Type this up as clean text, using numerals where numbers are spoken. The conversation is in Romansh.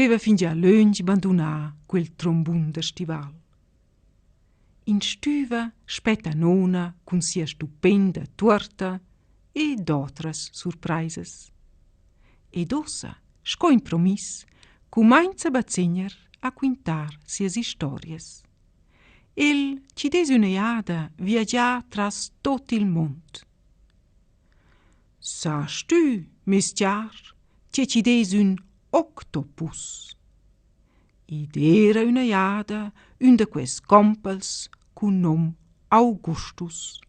veva fingià lönch bandunà quel trombun da stival. In stüva spetta nona cun sia stupenda tuorta ed otras surpraisas. Ed uossa, sco impromiss, cumainza bazegner a quintar sias istorias. El chi'd es üna jada viagià tras tuot il muond. Sast tü, meis char, che chi'd es ün octopus? Id eira üna jada ün da quels compels cun nom Augustus.